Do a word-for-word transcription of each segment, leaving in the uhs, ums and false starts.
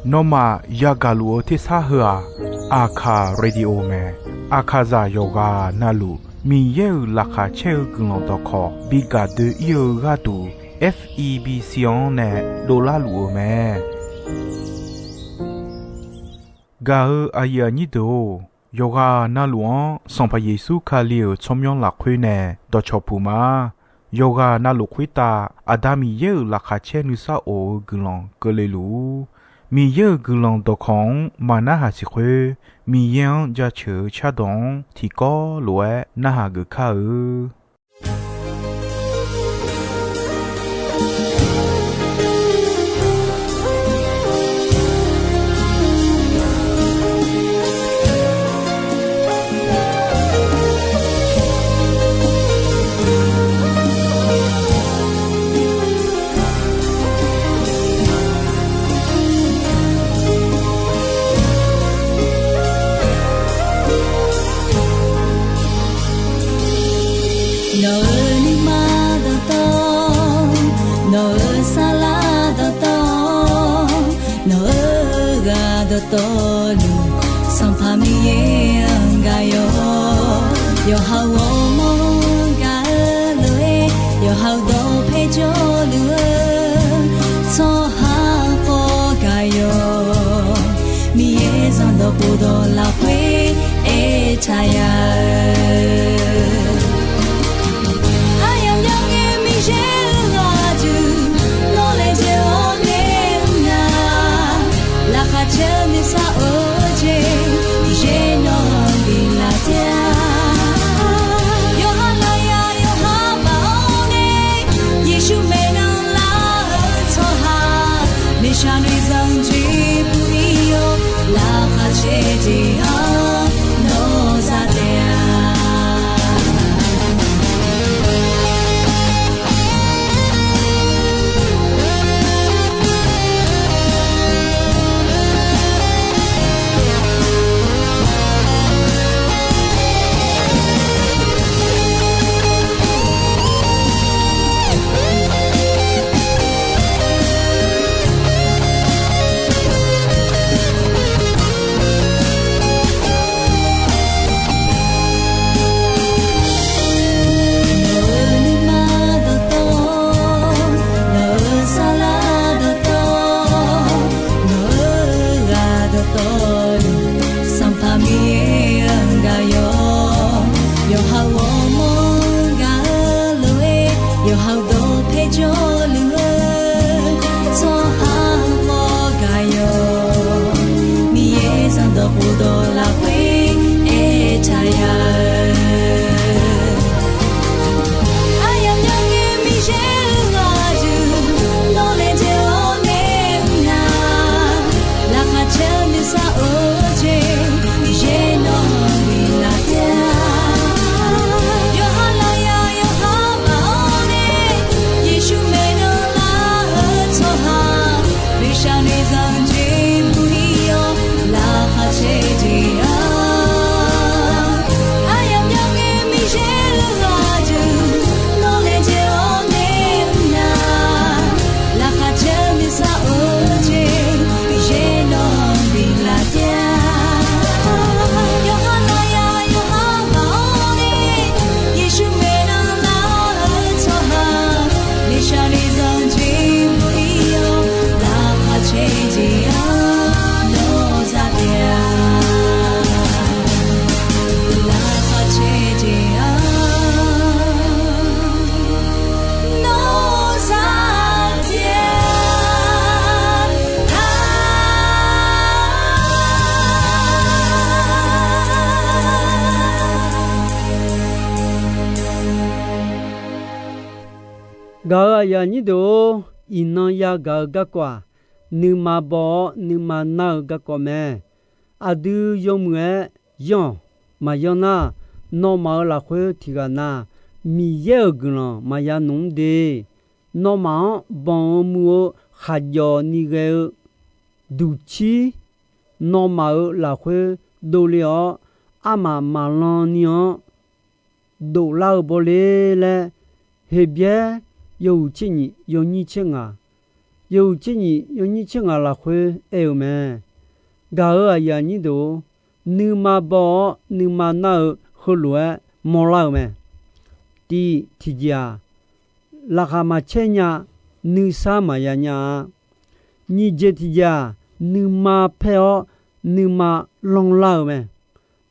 Nawmaf yagaq luf-eu tersar heu-aq, Aqkaq Radio mae. Aqkaqzaq yawqghaq navluf Miqyaer-euq laqkhaq caer-eu guiqlanq dawqkawq bi gaq doe-ir-eu gharduq, F E B C-anr nae dovlar luf-eu mae. Gaq-eu aqyuif aqnyir deuq-or, yawqghaq navluf-anr Sanqpaq Yeqsur Kali-euq tsawrmyanr lafkhoer nae dawqcawq puq ma. Yawqghaq navluf khoertav Aqda Miqyaer-euq laqkhaq caer nuisar of-eu guiqlanq keuvle luf-ur. Miqyaer-euq guiqlanq dawqkawq-anr maqnarhaq siq khoer, Miqyaer-anr jaceuq-eu cardawq-anr tiqkawv lof-aer narhaq geuf kar-eu. Nawq-euq nuima dawqtawv, nawq-euq saflar dawqtawv, nawq-euq ghaq dawqtawvluf, Sanqpaq Miqyaer-anr gaq yawq. Yawqha-euq ghawrmawr-anr gaq-eu lof-aer, yawqha-euq dawqpae jawrluf-eu tsawrhaq khawf gaq yawq. Miqyaer zanqdawq khofdawq lafkhoer aertaq ya-eu, aryamq myanr ngae Miqyaer-euq ghaq duq, nawr laejae-awr nae mr nar, laqkhaq caer-eu nuisar of-eu jeq, Miqyaer nawq-anr biflaf taef-a. Yawqha lafyaq yawqha baf-awr nae, Yeqsur maeqnan lar-eu tsawrhaq, miqshaq noeqzanq jeq bui-ir-awr, laqkhaq caer jeq-anr nawr za taef-a. Nawq-euq nuima dawqtawv, nawq-euq saflar dawqtawv, nawq-euq ghaq dawqtawvluf, Sanqpaq Miqyaer-anr gaq yawq. Yawqha-euq ghawrmawr-anr gaq-eu lof-aer, yawqha-euq dawqpae jawrluf-eu tsawrhaq khawf gaq yawq. Miqyaer zanqdawq khofdawq lafkhoer aertaq ya-eu, aryamq myanr ngae Miqyaer-euq ghaq duq, nawr laejae-awr nae mr nar, laqkhaq caer-eu nuisar of-eu jeq, Miqyaer nawq-anr biflaf taef-a. Yawqha lafyaq yawqha baf-awr nae, Yeqsur maeqnan lar-eu tsawrhaq, miqshaq noeqzanq jeq bui-ir-awr, laqkhaq caer jeq-anr, aryamq myanr ngae Miqyaer-euq ghaq duq, nawr laejae-awr nae mr nar, laqkhaq caer-eu nuisar of-eu jeq, Miqyaer nawq-anr biflaf taef-a. Yawqha lafyaq yawqha baf-awr nae, Yeqsur maeqnan lar-eu tsawrhaq, miqshaq noeqzanq jeq bui-ir-awr, laqkhaq caer jeq-anr nawr za taef-a. Laqkhaq caer jeq-anr nawr za taef-a. Gaq-euq aqyuif aqnyir deuq-or, iqnan yagaq-eu garkawv-aq, nuima baw-awr nuima nar-eu garkawv mae. Aqdui yawmuiq-aer yanr-awq. Maqyanr nar, nawmaf-euq lafkhoer tiqghaq na Miqyaer-euq guiqlanq maqya nmr de. Nawmaf-anr banq-eu muiq-eu khaqjawf ni ghae-eu duqcir, nawmaf-euq lafkhoer dovle-awr, armaf maqlan ni-anr dovlar-eu bawle laer, Heqbyaer yawhuiq tser nyiq yawnyir tser ngaq, yawhuiq tser nyiq yawnyir tser ngaq lafkhoer aer-eu mae. Gaq-euq aqyuif aqnyir deuq-or, nuima baw-awr nuima nar-eu heulof-aer mawrlar-eu mae. Tif tiqjeq-aq, laqkhaq maqcaer nya, nuisar maqya nya-a. Nyiq jeq tiqjeq-aq, nuima paer-awr nuima lanrlar-eu mae.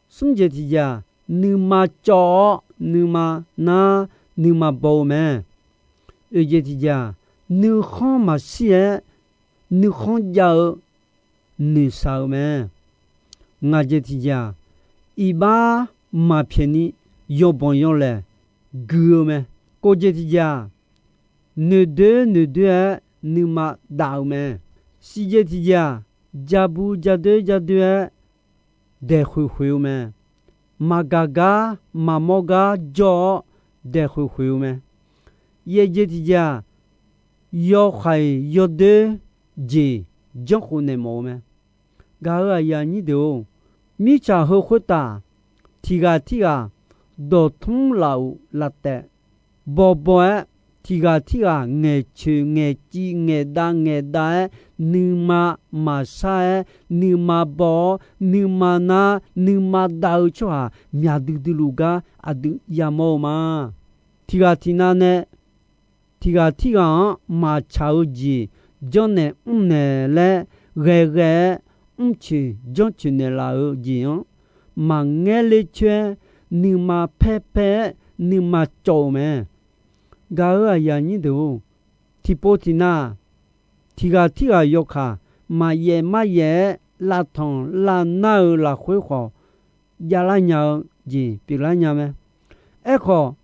Smr jeq tiqjeq-aq, nuima cawv-awr nuima nar nuima baw-eu mae. Oeq jeq tiqjeq-aq, nuikhanr maqshir-aer nuikhanr jav-eu noeqshaq-eu mae. Ngaq jeq tiqjeq-aq, iqbax maqpyaeq ni yawbanq yawlaeq gui-eu mae. Kof jeq tiqjeq-aq, noeqdoer noeqdoer-aer nuima dav-eu mae. Siq jeq tiqjeq-aq, ja bu ja doer ja doer-aer daeqkhoeq khoeq-eu mae. Maqgaq gar maqmawr gar jawr-awr daeqkhoeq khoeq-eu mae. Yaeq jeq tiqjeq-aq, yawkhaeq yawdoer jeq janrkhof naeq mawf-eu mae. Gaq-euq aqyuif aqnyir deuq-or, mirtsaq heu khoertaf tiqghaq tirghaq dawqtmr laf-uq laf taef bawbaw-aer, tiqghaq tirghaq ngaeqcoeq ngaeqciv ngaeqdav ngaeqdav-aer, nuima maqshar-aer nuima baw-awr nuima nar nuima dav-eu tsawrhaq myaq duidui luf gar aqdui yamawr-eu ma. Tiqghaq tiqnav nae tiqghaq tirghaq-anr maqtsaq-eu jeq janrnaeq mrnaeq laer ghae ghae-aer mrcoeq janrcoeq naeqlaf-eu jeq-anr maqngaer ler coer-aer nuima paer paer-aer nuima cawv-eu mae. Gaq-euq aqyuif aqnyir deuq-or, tiqpov tiqnav tiqghaq tirghaq yawkaq maqyaef maryaef-aer lavtanq lavnar-eu lafkhoer khawf javlar nya-eu jeq pyeuflar nya mae. Aerkhawf,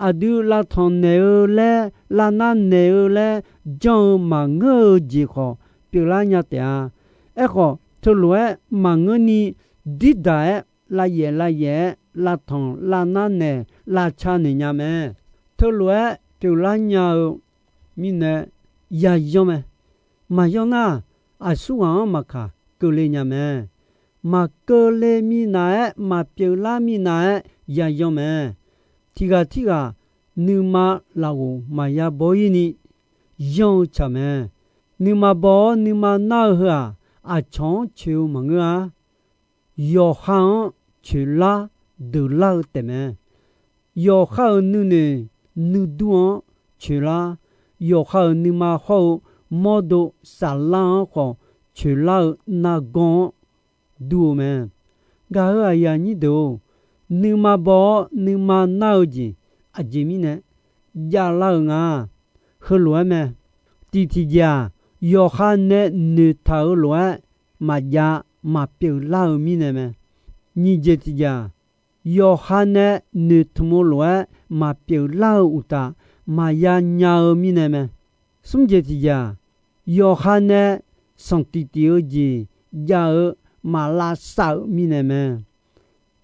aqdui lavtanq naeq-eu laer lavnar naeq-eu laer janr-eu maqngeur-eu jeq khawf pyeuflar nya taef-a. Aerkhawf, teulof-aer maqngeurni dirdaq-aer lavyaef lavyaef-aer lavtanq lavnar naeq lavca naeq nya mae. Teulof-aer pyeuflar nya-eu mirnae yayanr mae. Maqyanr nar, aqsurghaq-anr maqkaq keuvle nya mae. Maqkeuvle minav-aer maqpyeuflar minav-aer yayanr mae. Tiqghaq tirghaq nuima lafghof maqya baw-ir ni yanr-eu tsaq mae. Nuima baw-awr nuima nar-eu heu-aq, aqcawq-anr coeq-eu maqngeur-a. Yawqha-anr coeqlar deuqlar-eu taefmae. Yawqha-euq nuinoeq nuidur-anr coeqlar, yawqha-euq nuima hawr-eu mawrdo saflar-anr khawf coeqlar-eu nargawr-anr dur-eu mae. Gaq-euq aqyuif aqnyir deuq-or, nuima baw-awr nuima nar-eu jeq aqjeq mirnae javlar-eu nga. Heulof-aer mae. Tiq tiqjeq-aq, yawqha nae noeqtaq-eu lof-aer maqjav maqpyeuf lar-eu mirnae mae. Nyiq jeq tiqjeq-aq, yawqha nae noeqtmq-eu lof-aer maqpyeuf lar-eu uqtaf maqya nya-eu mirnae mae. Smr jeq tiqjeq-aq, yawqha nae sanqtiq tiq-eu jeq jav-eu maqlavsav-euq mirnae mae.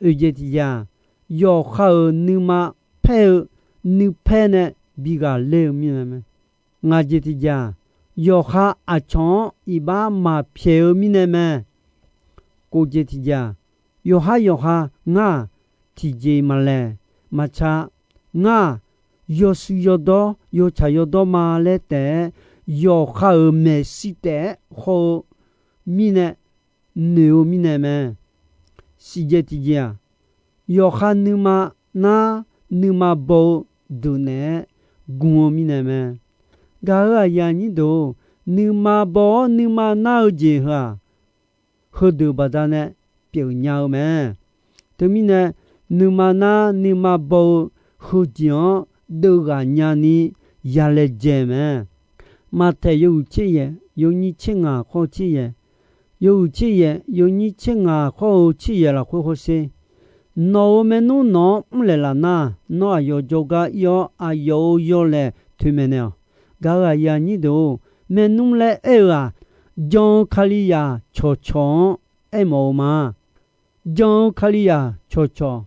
Oeq jeq tiqjeq-aq, yawqha-euq nuima paer-eu nuipaer nae bi ghaqler-eu mirnae mae. Ngaq jeq tiqjeq-aq, yawqha aqcawq-anr iqbax maqpyaeq-eu mirnae mae. Kof jeq tiqjeq-aq, yawqhar yawqha ngar-aq, tiqjeq maqlaeq maqtsa, ngar-aq, yawshuif yawdawr yawtsaq yawdawr ma laer taef-aer, yawqha-euq maeqshi taef-aer hawr-eu mirnae, noeq-eu mirnae mae. Siq jeq tiqjeq-aq, yawqha nuima nar nuima baw-eu deuq naeq-aer gmq-eu mirnae mae. Gaq-euq aqyuif aqnyir deuq-or, nuima baw-awr nuima nar-eu jeq heu-aq, heudeuq baqdanae pyeuf nya-eu mae. Teumirnae, nuima nar nuima baw-eu heujeq-anr deuvghaq nyani yalaejae mae. Maqtaeq yawhuiq tser yaeq yawnyir tser ngaq khawr-eu tser yaeq, yawhuiq tser yaeq yawnyir tser ngaq khawr-eu tser yaeq lafkhoer hawsher. Nawq-euq maernmr nawq-anr mrlaeq laf nar, nawr aqyawf jawrgar ir-awr aqyawf-euq yawlaeq toeqmaeq naeq-awq. Gaq-euq aqyuif aqnyir deuq-or, maernmr laer aer-eu-aq, jan-eu Kalizaq cawqcawq-anr aermawf-eu ma. Jan-eu Kalizaq cawqcawq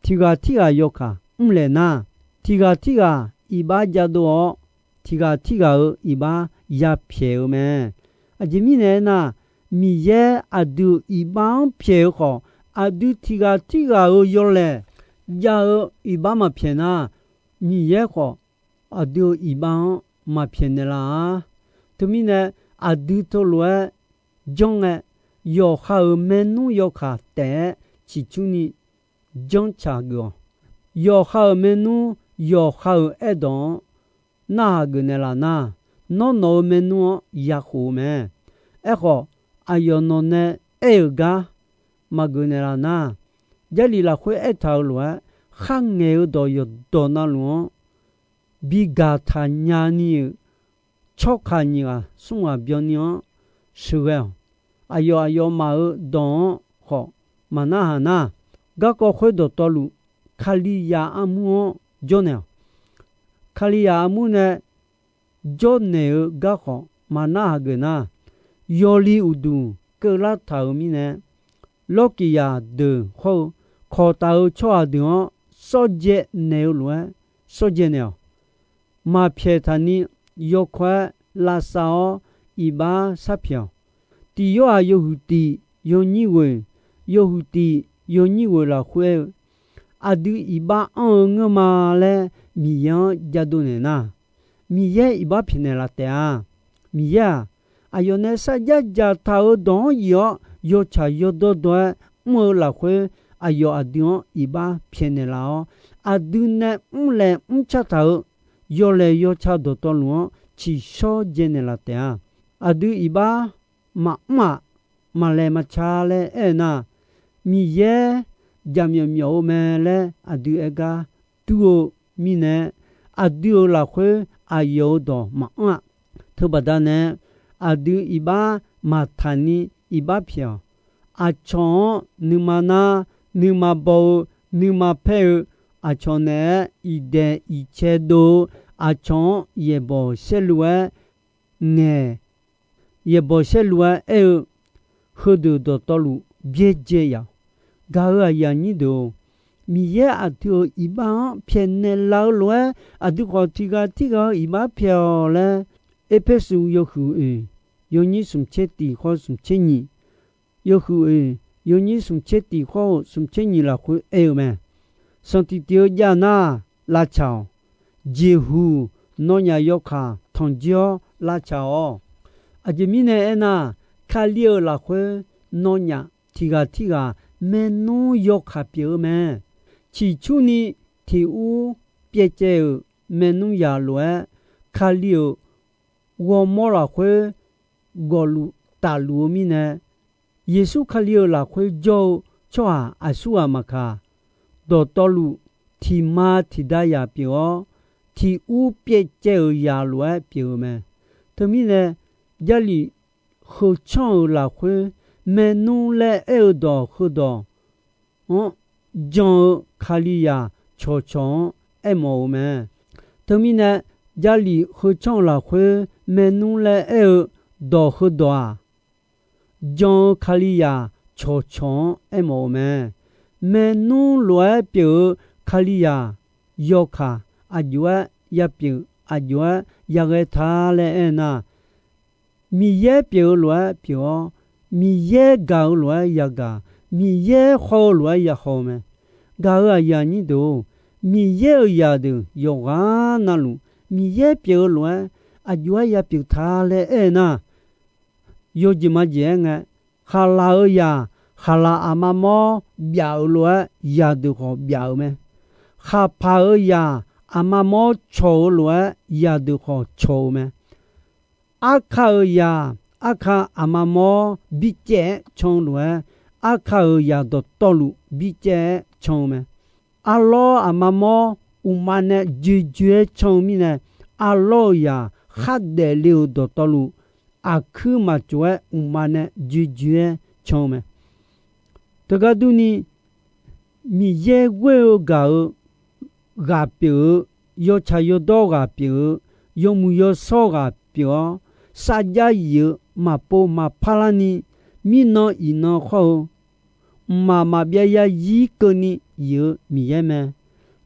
tiqghaq tirghaq yawkaq mrlaeq nar, tiqghaq tirghaq iqbax jadov-awr, tiqghaq tirghaq-euq iqbax yapyaeq-eu mae. Aqjeq mirnae aernar, Miqyaer aqdui-euq iqbax-anr pyaeq-eu khawf, aqdui tiqghaq tirghaq-euq yawlaeq jav-eu iqbax maqpyaeq nar, Miqyaer khawf aqdui-euq iqbax-anr maqpyaeq naeqlaf-a. Teumirnae, aqdui teulof-aer janr ngae, yawqha-euq maernmr yawkaq taef-aer ciqcurni janrtsaq geuf-awq. Yawqha-euq maernmr yawqha-euq aerdawq-anr narhaq geuf naeqlaf nar, nawr nawq-euq maernmr-anr yakhof-eu mae. Aerkhawf, aqyawf nawq nae aer-euq gar maqgeuf naeqlaf nar, Jarlif lafkhoer aertaq-euq lof-aer, kharngaeq-eu dawq yawqdawq navluf-anr bi gaqtaq nyani-euq tsawrkaq nyiq ghaq smr ghaq byanni-anr sheuqghae-awq. Aqyawf aqyawfmaf-euq dawq-anr khawf maqnarhaq nar, garkawv khoer dawqtawvluf, Kalizaq armur-anr jawrnaeq-awq. Kalizaq armur nae jawrnaeq-eu garkhawf maqnarhaq geuf nar, yawli uqduq keuvlar taq-euq mirnae, lawrkiq zaqdeuq hawr-eu kawqtaf-eu tsawrhaq deuq-anr sawrdzae naeq-eu lof-aer sawrdzae naeq-awq. Maqpyaeq taqni yawkawr-aer lavsav-awr iqbax sharpyaeq-awq. Tiq Yorhaq yawhuiq tiq yawnyir ghoeq, yawhuiq tiq yawnyir ghoeq lafkhoer aer-eu, aqdui iqbax anr-eu ngeur ma laer Miqyaer-anr jadov naeq nar, Miqyaer iqbax pyaeqnaeq laf taef-a. Miqyaer-aq, aqyawf nae sarjax dzaqtaq-euq dawq-anr yif-awr, yawtsaq yawdawr dawr-aer mr-eu lafkhoer, aqyawf aqdui-anr iqbax pyaeqnaeq laf-awr, aqdui nae mrlaeq mrcar taq-euq yawlaeq yawca dawqtawvluf-anr tsiqshawr dzaenaeq laf taef-a. Aqdui iqbax maqmr-aq, maqlaeq maqca laer aer-eu nar, Miqyaer jaqmyawf myawf-eu mae laer aqdui aer gar dur-eu mirnae, aqdui-euq lafkhoer aqyawf-euq dawq maqanr-a. Teubaqda nae aqdui iqbax maqtaq ni iqbax pyaeq-awq. Aqcawq-anr nuima nar, nuima baw-eu, nuima paer-eu, aqcawq naeq-aer iqdaeq iqcae dov-eu, aqcawq-anr yaeqbawq saerlu-aer ngaeq, yaeqbawq saerlu-aer aer-eu, heudeuq dawqtawvluf byaerdzae yaf-awq. Gaq-euq aqyuif aqnyir deuq-or, Miqyaer aqdui-euq iqbax-anr pyaeqnaeq laf-eu lof-aer, aqdui khawf tiq ghaq tirghaq-eu iqbax pyaeq-awq laer, Erpersu yawhuiq oeq yawnyir smq tser tiq khawr smq tser nyiq, yawhuiq oeq yawnyir smq tser tiq khawr-eu smq tser nyiq lafkhoer aer-eu mae. Sanqtiq tiq-eu jav nar, lavcaq-awq. Jeqhuq nawnyaf yawkaq tanqjir-awr lavcaq-awq. Aqjeq mirnae aernar, Kali-euq lafkhoer nawnyaf tiq ghaq tirghaq maernmr yawkaq pyeuf-eu mae. Ciqcurni tiqur pyaevcaev-euq maernmr yaq lof-aer, Kali-euq ghawrmawr lafkhoer gawfluf tafluf-eu mirnae, Yeqsur Kali-euq lafkhoer jawr-eu tsawrhaq aqsurghaq maqkaq, dawqtawvluf tiqma tiqda yaq pyeuf-awr, tiqur pyaevcaev-euq yaq lof-aer pyeuf-eu mae. Teumirnae, Jarlif heu tsanr-euq lafkhoer maernmr laer aer-eu dawq heudawq-anr jan-eu Kalizaq cawqcawq-anr aermawf-eu mae. Teumirnae, Jarlif heu tsanr-eu lafkhoer maernmr laer aer-eu dawq heudawq-aq, jan-eu Kalizaq cawqcawq-anr aermawf-eu mae. Maernmr lof-aer pyeuf-eu Kalizaq yawkaq aqjox-aer yapyeuf, aqjox-aer yaghae ta laer aernar, Miqyaer pyeuf-eu lof-aer pyeuf-awr, Miqyaer gaq-eu lof-aer yagaq, Miqyaer haw-eu lof-aer yahaw-eu mae. Gaq-euq aqyuif aqnyir deuq-or, Miqyaer-euq zaqdeuq yawqghaq navluf Miqyaer pyeuf-eu lof-aer aqjox-aer yapyeuf ta laer aer nar, yawjeq majeq-aer ngae, khaqlaq-euq zaq, khaqlaq aqma mawr byaf-euq lof-aer zaqdeuq khawf byaf-euq mae. Khaqpaq-euq zaq, aqma mawr cawq-eu lof-aer zaqdeuq khawf cawq-eu mae. Arka-euq zaq, arka aqma mawr bircaev-aer can-eu lof-aer, arka-euq zaq dawqtawvluf bircaev-aer can-eu mae. Arlawr aqma mawr uqma nae joejoe-aer can-eu mirnae, arlawr-euq zaq khardaef le-euq dawqtawvluf, aqkuir maqtsof-aer uqma nae joejoe-aer can-eu mae. Teugar durni, Miqyaer ghoer-eu gaq-eu ghaq pyeuf-eu, yawtsaq yawdawr ghaq pyeuf-eu, yawmuiq yawshawr ghaq pyeuf-awr, sarjax yif-eu maqpov maqpar larni, mirnan iqnan khawr-eu, mqmaq maqbyav yazir keuvni yif-eu Miqyaer mae.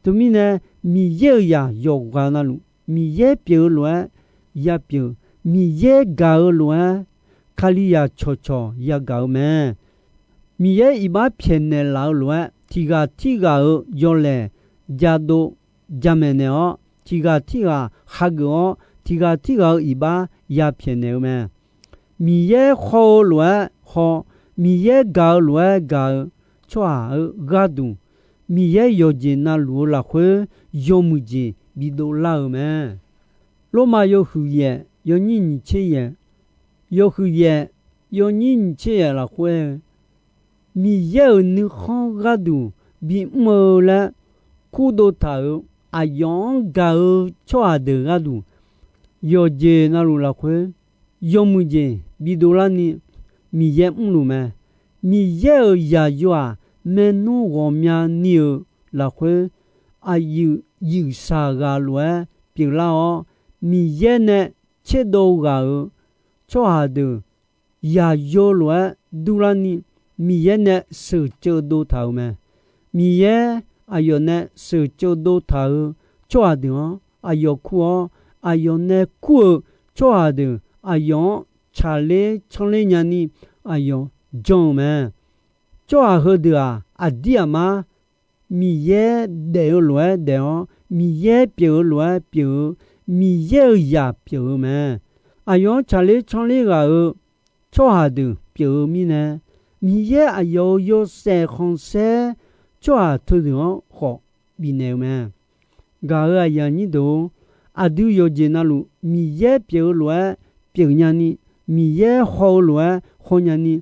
Teumirnae, Miqyaer-euq zaq yawqghaq navluf Miqyaer pyeuf-eu lof-aer yapyeuf, Miqyaer gaq-eu lof-aer Kalizaq cawqcawq yagaq-eu mae. Miqyaer iqbax pyaeqnaeq laf-eu lof-aer, tiq ghaq tirghaq-euq yawlaeq jadov jamaeq naeq-awr, tiq ghaq tirghaq hageuf-awr, tiq ghaq tirghaq-euq iqbax ya pyaeqnaeq-eu mae. Miqyaer haw-eu lof-aer haw, Miqyaer gaq-eu lof-aer gaq-eu tsawrhaq-euq gharduq, Miqyaer yawqjeq navluf-eu lafkhoer yawmuiq jeq bidov lar-eu mae. Lormav yawhuiq yaef yawnyir nyiq tser yaef, yawhuiq yaef yawnyir nyiq tser yaef lafkhoer-eu, Miqyaer-euq nuikhanr gharduq bimr-eu laer kurdov taq-euq aqyawf-anr gaq-eu tsawrhaq deuq gharduq, yawqjeq navluf lafkhoer yawmuiq jeq bidov larni Miqyaer mrluf mae. Miqyaer-euq zaqyo-aq, maernmr ghawqmya ni-euq lafkhoer aqyuif yuifshaq ghaq lof-aer pyeuflar-awr, Miqyaer nae tserdov ghaq-euq tsawrhaq deuq zaqyo lof-aer durlarni, Miqyaer nae sheuqceuv dov taq-euq mae. Miqyaer aqyawf nae sheuqceuv dov taq-euq tsawrhaq deuq-anr aqyawf kur-awr, aqyawf nae kur-euq tsawrhaq deuq aqyawf-anr tsaqler tsanrler nyani aqyawf jan-eu mae. Tsawrhaq heudeuq-aq, aqdir aqmar Miqyaer daef-eu lof-aer daef-awr, Miqyaer pyeuf-eu lof-aer pyeuf-eu, Miqyaer-euq zaq pyeuf-eu mae. Aqyawf-anr tsaqler tsanrler ghaq-euq tsawrhaq deuq pyeuf-eu mirnae, Miqyaer aqyawf-euq yawshaef khanqsaer tsawrhaq teudeuq-anr khawf bifnaeq-eu mae. Gaq-euq aqyuif aqnyir deuq-or, aqdui yawqjeq navluf Miqyaer pyeuf-eu lof-aer pyeuf nyani, Miqyaer haw-eu lof-aer haw nyani,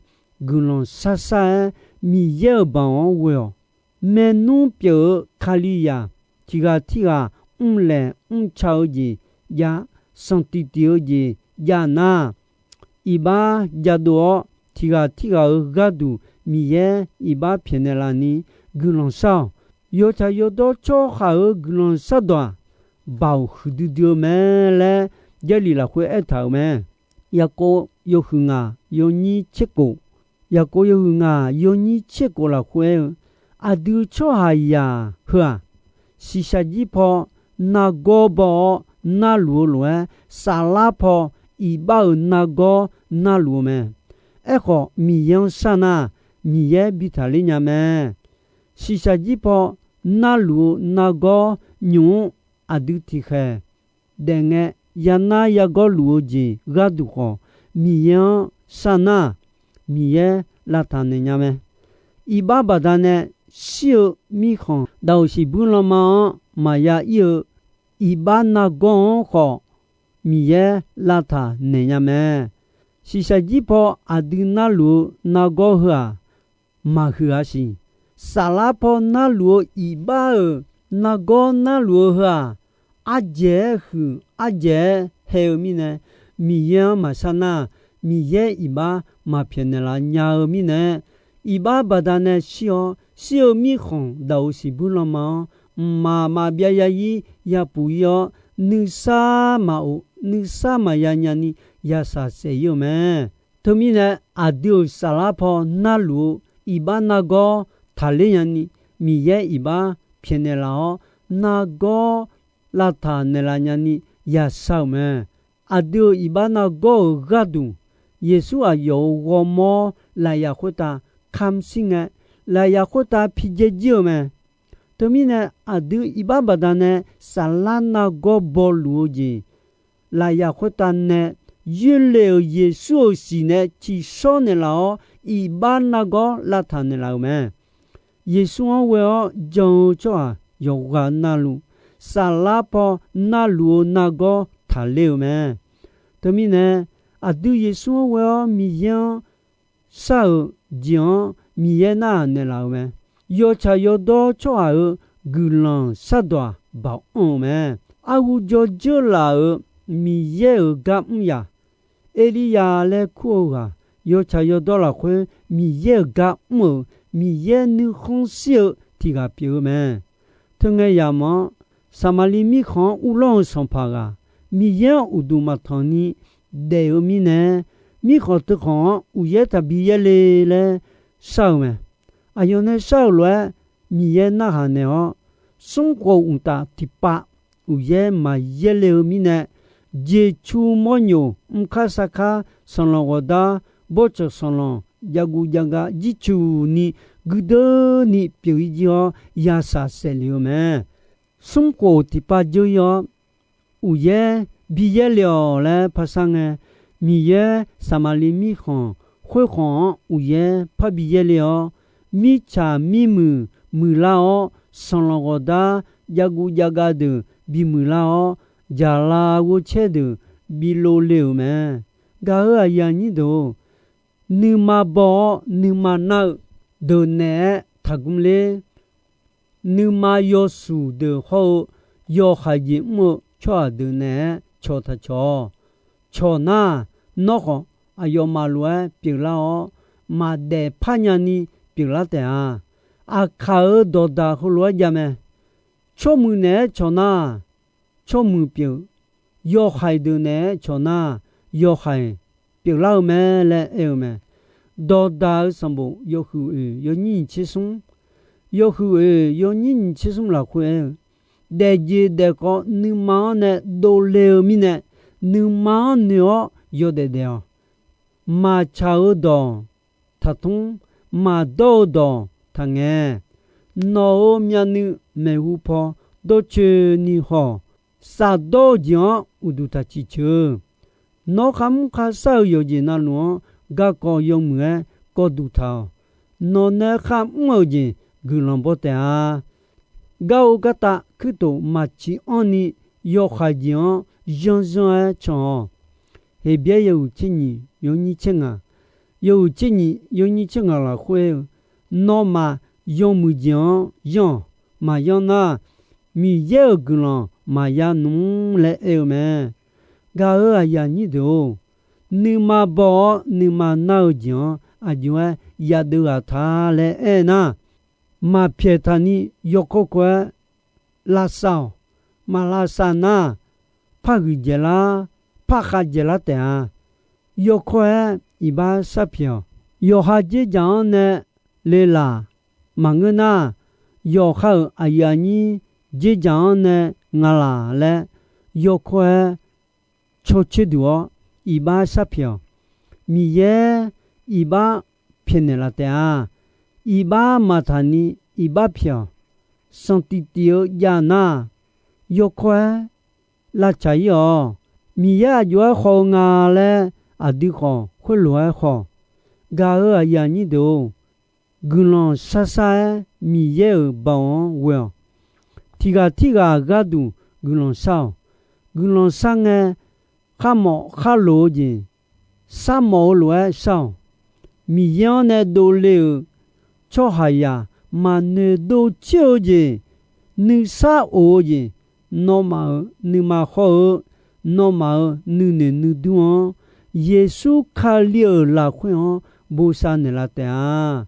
guiqlanq shar shar-aer Miqyaer-euq baoq-anr ghoe-awq. Maernmr pyeuf-eu Kalizaq tiq ghaq tirghaq mrlaeq mrca-eu jeq jav, sanqtiq tiq-eu jeq jav nar, iqbax jadov-awr tiq ghaq tirghaq-euq gharduq Miqyaer iqbax pyaeqnaeq laf ni guiqlanq shar-awq. Yawtsaq yawdawr tsawrhaq-euq guiqlanq shardawq-aq, baoq huiqdui dui-eu mae laer Jarlif lafkhoer aertaq-euq mae. Yaqkov yawhuiq ngaq yawnyir tser kof, Yaqkov yawhuiq ngaq yawnyir tser kof lafkhoer aer-eu, aqdui tsawrhaqzaq heu-aq, shiqshaq jir paw nargawr baw-awr narluf-eu lof-aer, saflar paw iqbax-euq nargawr narluf-eu mae. Aerkhawf, Miqyaer-anr sharnar, Miqyaer bi taqler nya mae. Shiqshaq jir paw narluf-eu nargawr nymq-anr aqdui tiqkhaeq daefngae yanar yagawr luf-eu jeq gharduq khawf, Miqyaer-anr sharnar, Miqyaer lavtaq naeq nya mae. Iqbax baqdanae shir-eu mirkhanq daqoq siqbuir lanma-anr maqya ir-eu iqbax nargawr-anr khawf, Miqyaer lavtaq naeq nya mae. Shiqshaq jir paw aqdui narluf-eu nargawr heu-aq, maqhuiq-a siq. Saflar paw narluf-eu iqbax-euq nargawr narluf-eu heu-aq, ardzaeq-aer huiq ardzaeq-aer hae-eu mirnae, Miqyaer-anr maqshar nar, Miqyaer iqbax maqpyaeqnaeq laf nya-eu mirnae, iqbax baqdanae shir-awr shir-eu mirkhanq daqoq siqbuir lanma-anr mqmaq maqbyav ya ir ya puq ir-awr, nuisar maqof nuisar maqya nyani yashaq saef ir-eu mae. Teumirnae, aqdui-euq saflar paw narluf-eu iqbax nargawr taqler nyani, Miqyaer iqbax pyaeqnaeq laf-awr, nargawr lavtaq naeqlaf nyani yashar-euq mae. Aqdui-euq iqbax nargawr-euq gharduq, Yeqsur aqyawf-euq ghawrmawr lafyaq khoertav kamq shir ngae, lafyaq khoertav pi dzae jir-eu mae. Teumirnae, aqdui iqbax baqdanae saflar nargawr bawluf-eu jeq, lafyaq khoertav nae yoerle-euq Yeqsur-euq siq nae ciqshawr naeqlaf-awr, iqbax nargawr lavtaq naeqlaf-euq mae. Yeqsur-anr ghoe-awr jan-eu tsawrhaq yawqghaq navluf, saflar paw narluf-eu nargawr taqler-eu mae. Teumirnae, aqdui Yeqsur-anr ghoe-awr Miqyaer-anr shar-euq jeq-anr Miqyaer narhaq naeqlaf-euq mae. Yawtsaq yawdawr tsawrhaq-euq guiqlanq shardawq-aq, baoq anr-eu mae. Arhu jawr dzeur laf-euq Miqyaer-euq gar mr yaq, Erlirya laer kur-eu ghaq, yawtsaq yawdawr lafkhoer Miqyaer-euq gar mr-euq Miqyaer nuikhanr shir-eu tiq ghaq pyeuf-eu mae. Teungae yamq-anr, Saqmaqliv mirkhanq-anr uvlanr-eu sanqpaq ghaq, Miqyaer-anr uqduq maqtanq ni daef-eu mirnae, mirkhanq teukhanq-anr uqyaer taqbi yaerle laer shar-eu mae. Aqyawf nae shar-euq lof-aer Miqyaer narhaq naeq-awr, smrkhof uqtaf tiqpav uqyaer maqyaer le-eu mirnae, jeqcu mawrnyoq mrkar sarkar sanqlanq ghawqdar bawrtsanq sanqlanq jaguv jaga jircuq ni guirdeuv ni pyeuf-ir jir-awr yashaq saef lef-eu mae. Smrkhof tiqpav dzeur-ir-awr, uqyaer bi yaerle-awq laer par sar ngae, Miqyaer Saqmaqliv mirkhanq khoerkhanq-anr uqyaer par bi yaerle-awr, mirtsaq mirmuiq muiqlar-awr, sanqlanq ghawqdar javguv javgav deuq bimuiq lar-awr, jaqlaf ghovcaer deuq bi lov le-euq mae. Gaq-euq aqyuif aqnyir deuq-or, nuima baw-awr nuima nar-eu deuq naeq-aer taqgmr ler. Nuima yawshuif deuq hawr-eu yawhaiq jeq mr-eu tsawrhaq deuq naeq-aer cawq taq cawq-awq. Cawq nar, nawr khawf aqyawfmaf lof-aer pyeuflar-awr, maqdaef parnya ni pyeuflar taef-a. Aqkaq-euq dawqdaq heulof-aer jav mae. Tsawrmuiq naeq-aer cawq nar, tsawrmuiq pyeuf. Yawhaiq deuq naeq-aer cawq nar, yawhaiq pyeuflar-eu mae laer aer-eu mae. Dawqdaq-eu sanqbof yawhuiq oeq yawnyir nyiq tser smr, yawhuiq oeq yawnyir nyiq tser smr lafkhoer aer-eu, daefjeq daefkawv nuima-anr nae dovle-eu mirnae, nuima-anr noeq-awr yawdaef daef-awq. Maqtsaq-eu dawq taqtmr, maqdawr-eu dawq taqngae. Nawq-euq myavnuiv maeqhu paw dawrcoeni haw-awq. Safdawr-eu jeq-anr uqduq taq ciqceuq. Nawr kharmr kharshar-eu yawqjeq navluf-anr garkawv yawmuiq-aer kawvduq taq-awq. Nawq nae kharmr-euq jeq guiqlanq baw taef-a. Gar-eu gartav kuirtof maqciq anrni yawhaiq jeq-anr yanrzanr-aer can-awq. Heqbyaer yawhuiq tser nyiq yawnyir tser ngaq, yawhuiq tser nyiq yawnyir tser ngaq lafkhoer-eu, nawmaf yawmuiq jeq-anr yanr-awq. Maqyanr nar, Miqyaer-euq guiqlanq maqya nmr laer aer-eu mae. Gaq-euq aqyuif aqnyir deuq-or, nuima baw-awr nuima nar-eu jeq-anr aqjox-aer yadeuv ghaq ta laer aer nar, maqpyaeq taqni yawkawr kawr-aer lavsav-awq. Maqlavsav nar, par huiq dzaeqlar, par khav dzaeqlar taef-a. Yawkawr-aer iqbax sharpyaeq-awq. Yawqha dzerdzaq-anr nae le laq maqngeur nar, yawqha-euq aqyuif aqnyir dzerdzaq-anr nae nga laq laer yawkawr-aer caw coer duq-awr, iqbax sharpyaeq-awq. Miqyaer iqbax pyaeqnaeq laf taef-a. Iqbax maqtaq ni iqbax pyaeq-awq. Sanqtif tif-eu jav nar, yawkawr-aer lavcaq ir-awq. Miqyaer aqjox-aer khawf-eu nga laer aqdui khawf khoerlof-aer khawf. Gaq-euq aqyuif aqnyir deuq-or, guiqlanq sharshar-aer Miqyaer-euq baoq-anr ghoe-awq. Tiq ghaq tirghaq gharduq guiqlanq shar-awq. Guiqlanq shar ngae, kharmawf kharloq-eu jeq, sharmawf-eu lof-aer shar-awq. Miqyaer-anr nae dovle-euq tsawrhaqzaq maqnoeq dov coer-eu jeq, nuisar of-eu jeq, nawmaf-euq nuima hawr-eu, nawmaf-euq nuinoeq nuidur-anr, Yeqsur Kali-euq lafkhoer-anr bosav naeqlaf taef-a.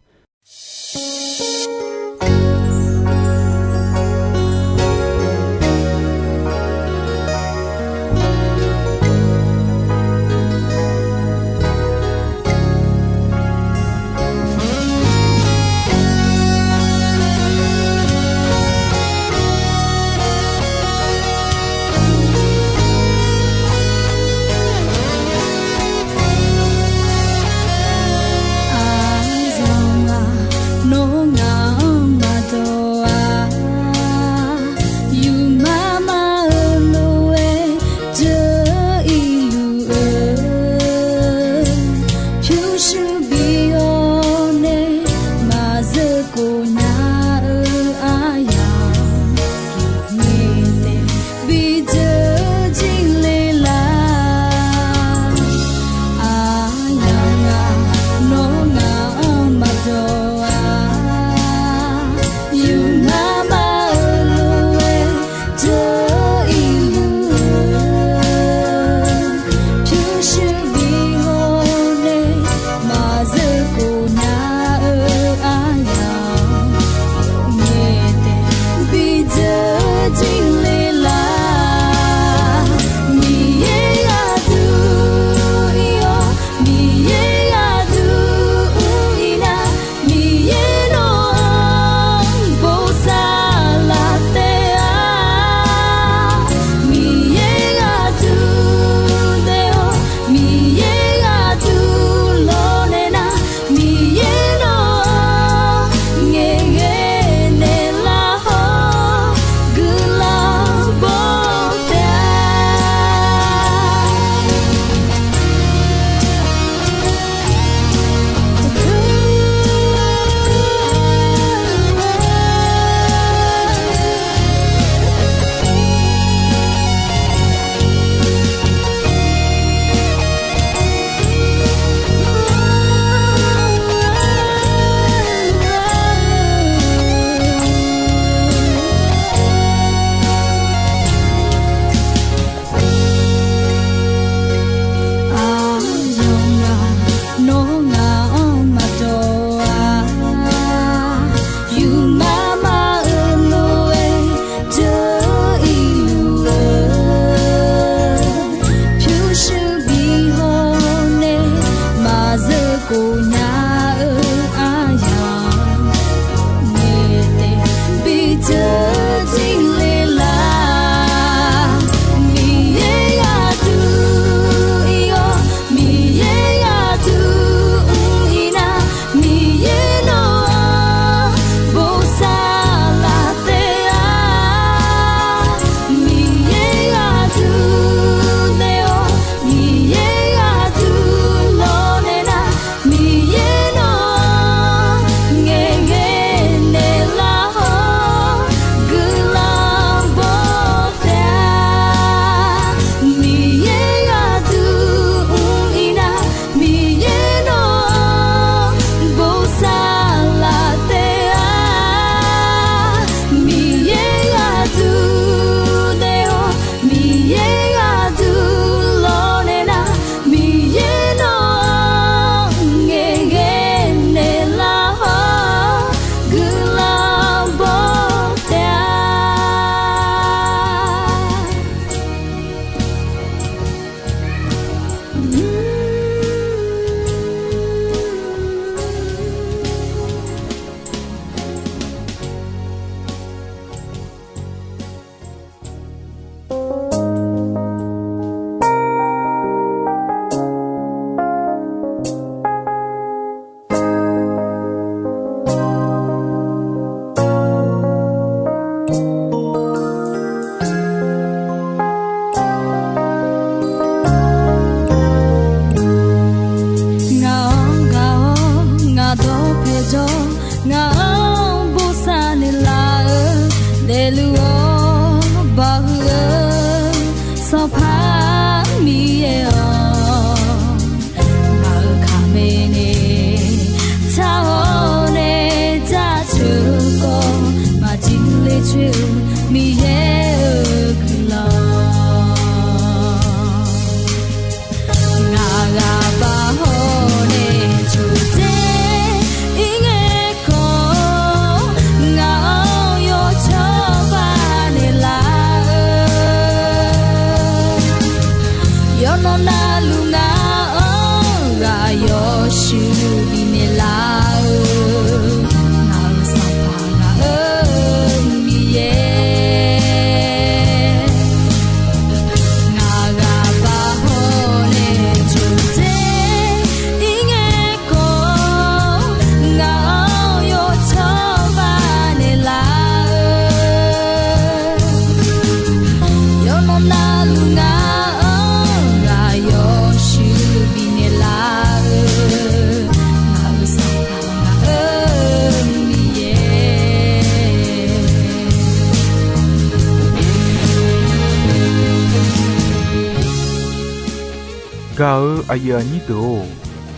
Gaq-eu aqyuif aqnyir deuq-or,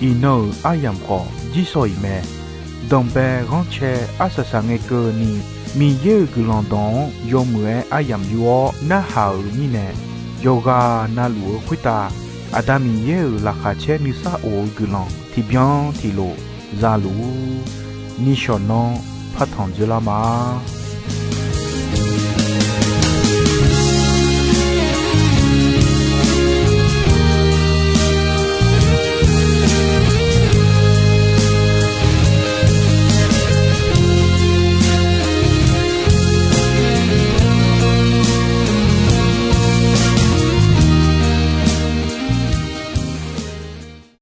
iqnan-euq aryamq khawf jirsawq iq mae. Danqbae ghanrcae arsaq saq ngae keuvni, Miqyaer-euq guiqlanq dawq-anr yawmuiq-aer aryamq yur-awr narhaq-euq mirnae, yawqghaq navluf-eu khoertav Aqda Miqyaer-euq laqkhaq caer nuisar of-eu guiqlanq tiqbyan tiqlof za luf-ur. Nishawq nanr partanq dzoerlar ma.